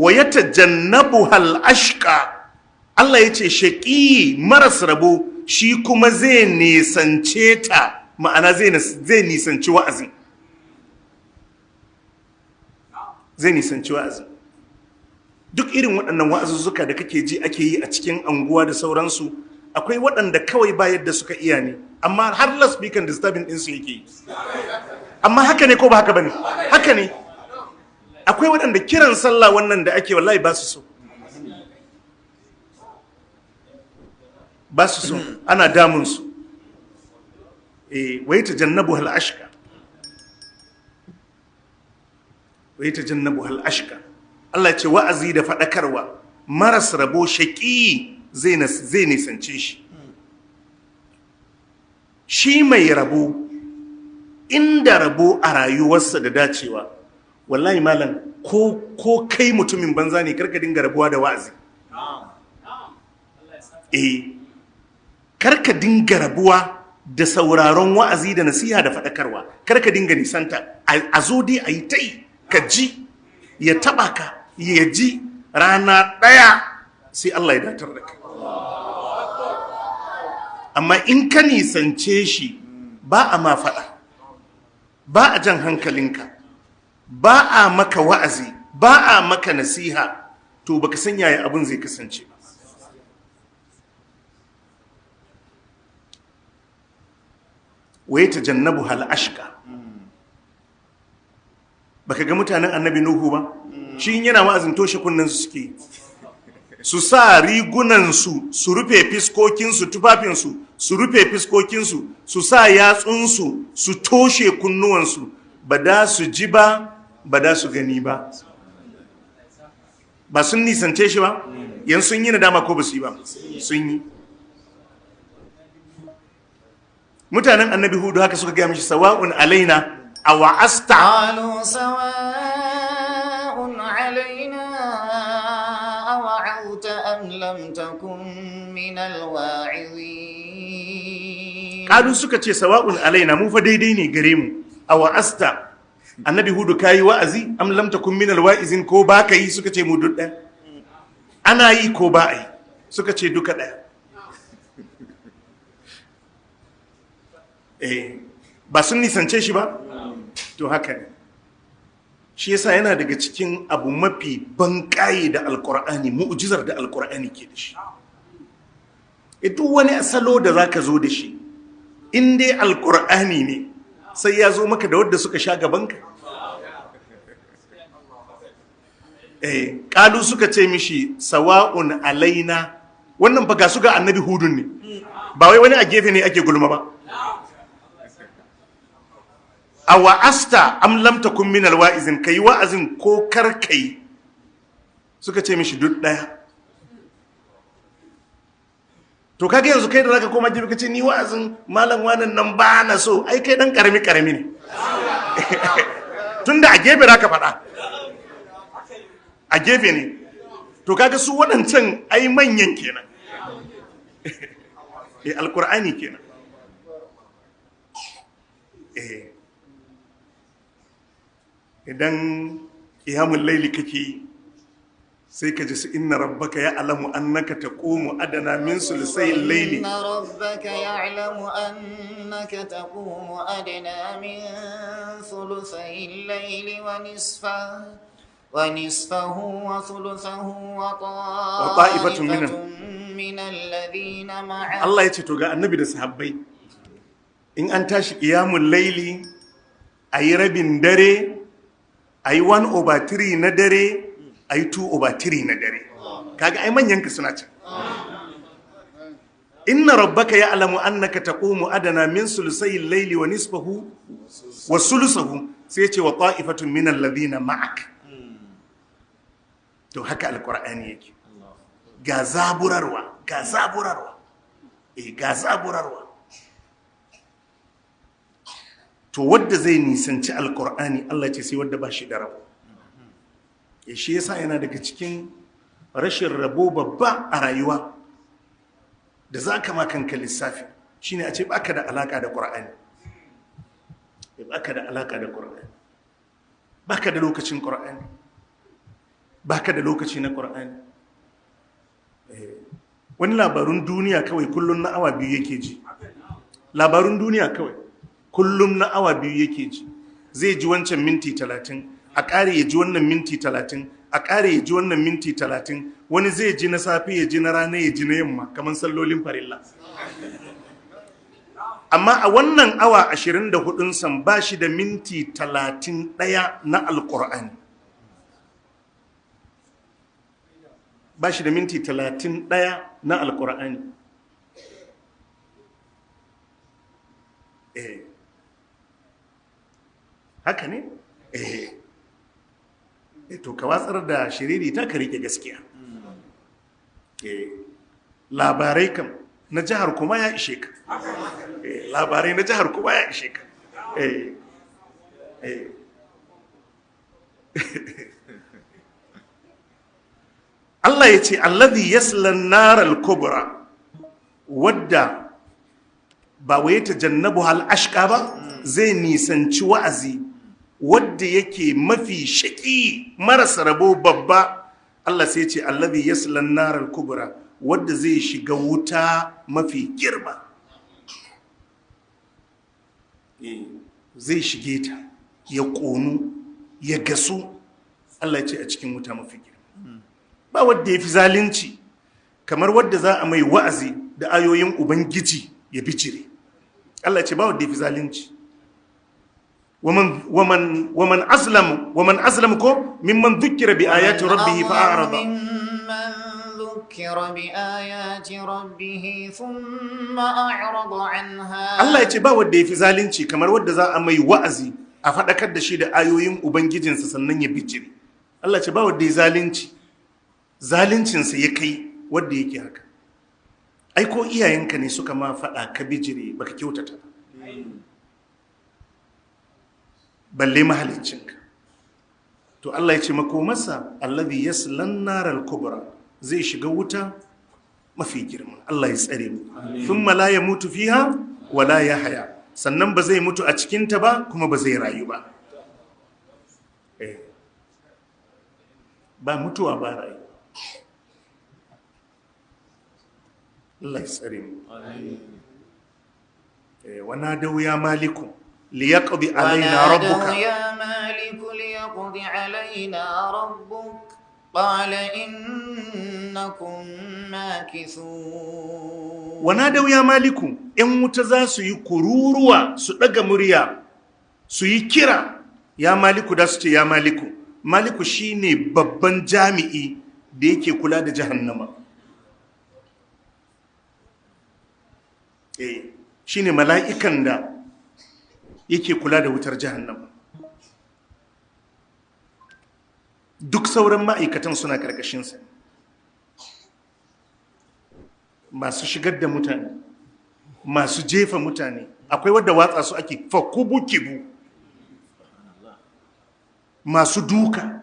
Wa yatajannabu hal ashqa. Allah ya ce shaqi, maras rabo, shi kuma zai nisance ta, ma'ana zai nisanci wa'azin, zai nisanci wa'azin. Duk irin waɗannan wa'azuzzuka da kake ji ake yi a cikin anguwa da sauransu, akwai waɗanda kawai ba yadda suka iya ne, amma har lasfikan disturbing ɗinsu yake yi. Amma haka ne ko ba haka ba ne? Haka ne. Akwai waɗanda kiran sallah wannan da ake, wallahi ba su so, ba su so, ana damun su. Eh, wai tajannabu hal ashqa, wai tajannabu hal ashqa. Allah ya ce wa'azi da faɗakarwa, maras rabo shaqi zai nisance shi. Shi mai rabo, inda rabo a rayuwarsa da dacewa, wallahi malam, ko kai mutumin banza ne, karka dinga rabuwa da wa'azi. Eh, karka dinga rabuwa da sauraron wa'azi da nasiha da faɗakarwa, karka dinga nisanta. A zo dai a yi ta yi, ka ji ya taɓa ka, ya ji rana ɗaya sai Allah ya datar da kai. Amma in ka nisance shi, ba a ma faɗa, ba a jan hankalinka, ba a maka wa'azi, ba a maka nasiha, to baka san yaya abin zai kasance ba. Waye tajannabu hal ashqa. Baka ga mutanen annabi Nuhu ba? Shi in yana wa'azin, toshe kunnen su suke, su sa rigunan su, su rufe fiskokin su, tufafin su, su rufe fiskokin su, su sa yatsun su, su toshe kunnuwan su, ba da su ji ba, ba da su gani ba. Ba sun nisance shi ba? Yanzu sun yi nadama ko ba su yi ba? Sun yi. Mutanen annabi Hudu haka suka gaya mishi, sawa'un alaina a wa'asta. قالوا سواء علينا أوعظت أم لم تكن من الواعظين. Kalu, suka ce sawa'un alaina, mu fa daidai ne gare mu, a wa'asta, annabi Hudu, kayi wa'azi, am lam takun min alwa'izin, ko ba ka yi, suka ce mu duk ɗaya. Ana yi ko ba a yi, suka ce duka ɗaya. Eh, ba sun nisance shi ba? To haka ne. Shi yasa yana daga cikin abu mafi banƙaye da Alƙur'ani, mu'jizar da Alƙur'ani ke da shi. E, duk wani salo da zaka zo da shi, in dai Alƙur'ani ne, sai ya zo maka da wadda suka sha gabanka. Eh, kalu, suka ce mishi sawa'un alaina. Wannan fa ga su ga annabi Hudun ne, ba wai wani a gefe ne ake gulma ba. A wa'asta am lam takun min alwa'izin, kai wa'azin ko kar kai, suka ce mishi duk daya. To kaga yanzu kai da zaka koma gefe kace ni wa'azin malam wanan nan ba na so, ai kai dan karami karami ne, tunda a gefe zaka faɗa, a gefe ne. To kaga su waɗancan ai manyan kenan. Eh, Alkur'ani kenan. Eh, idan qiyamul laili kake yi, sai ka ji su inna rabbaka ya alamu annaka taqumu adana min sulusayil laili. إن ربك يعلم أنك تقوم أدنى من ثلثي الليل ونصفه وثلثه وطائفة وطائفة من الذين معك. Allah ya ce to ga annabi da sahabbai, in an tashi qiyamul laili, ayi rabin dare, ayi 1 over 3 na dare, ayi 2 over 3 na dare. Kaga ai manyan ka suna can. Inna rabbaka ya'lamu annaka taqumu adana min sulusayil laili wa nisfahu wa sulusahu, sai ya ce wa ta'ifatun min alladhina ma'ak. To haka Alqur'ani yake, ga zaburarwa, ga zaburarwa, eh, ga zaburarwa. To wadda zai nisanci Alqur'ani, Allah ce sai wadda ba shi da rabo. Eh, shi yasa yana daga cikin rashin rabo babba a rayuwa da za ka ma kanka lissafi shine a ce baka da alaka da Qur'ani. Eh, baka da alaka da Qur'ani, baka da lokacin Qur'ani. Baka da lokaci na Qur'ani. Wani labarun duniya kawai kullum na awa 2 yake ji. Labarun duniya kawai kullum na awa 2 yake ji. Zai ji wancan minti 30, a ƙare ya ji wannan minti 30, a ƙare ya ji wannan minti 30. Wani zai ji na safe, ya ji na rana, ya ji na yamma, kamar sallolin farilla. Amma a wannan awa 24 san ba shi da minti 31 na Alƙur'ani. Ba shi da minti 31 na Alƙur'ani. Haka ne? To ka watsar da shiriri ta, ka rike gaskiya. Labarai kam na jihar kuma ya ishe ka. Labarai na jihar kuma ya ishe ka. Allah ya ce alladhi yasla an-nar al-kubra, wadda ba waye tajannabu hal ashqa ba, zai nisanci wa'azi wadda yake mafi shaki marasa rabo babba. Allah sai ce alladhi yasla an-nar al-kubra, wadda zai shiga wuta mafi girma. Zai shige ta ya ƙonu ya gasu. Allah ya ce a cikin wuta mafi girma. Ba wadda ya fi zalunci kamar wadda za a mai wa'azi da ayoyin Ubangiji ya bijire. Allah ya ce ba wadda ya fi zalunci. Waman azlam ko mimman dhukkira bi ayati rabbih fa a'rada. ذكر بآيات ربه ثم أعرض عنها. Allah ya ce ba wanda ya fi zalunci kamar wanda za a mai wa'azi a faɗakar da shi da ayoyin Ubangijinsa sannan ya bijire. Allah ya ce ba wanda ya zalunci, zaluncinsa ya kai wanda yake haka. Ai ko iyayenka ne suka ma faɗa ka bijire, baka kyautata ba, balle mahaliccinka. To Allah ya ce makomarsa alladhi yaslan naral kubra, zai shiga wuta mafi girma. Allah ya tsare mu. Thumma la yamutu fiha wa la yahya, sannan ba zai mutu a cikin ta ba kuma ba zai rayu ba. Ba mutuwa ba rayu. Allah ya tsare mu. Wa nadaw ya maliku liyaqdi alaina rabbuka. Ya maliku liyaqdi alaina rabbuk. Qala innakum makithun. Wanadau ya maliku, in wuta za su yi kururuwa su daga murya su yi kira ya maliku, da su ce ya maliku. Maliku shine babban jami'i da yake kula da jahannama. Shine mala'ikan da yake kula da wutar jahannama. Duk sauran ma'aikatan suna ƙarƙashinsa. Masu shigar da mutane, masu jefa mutane, akwai wadda watsa su ake fakubu-kibu, masu duka,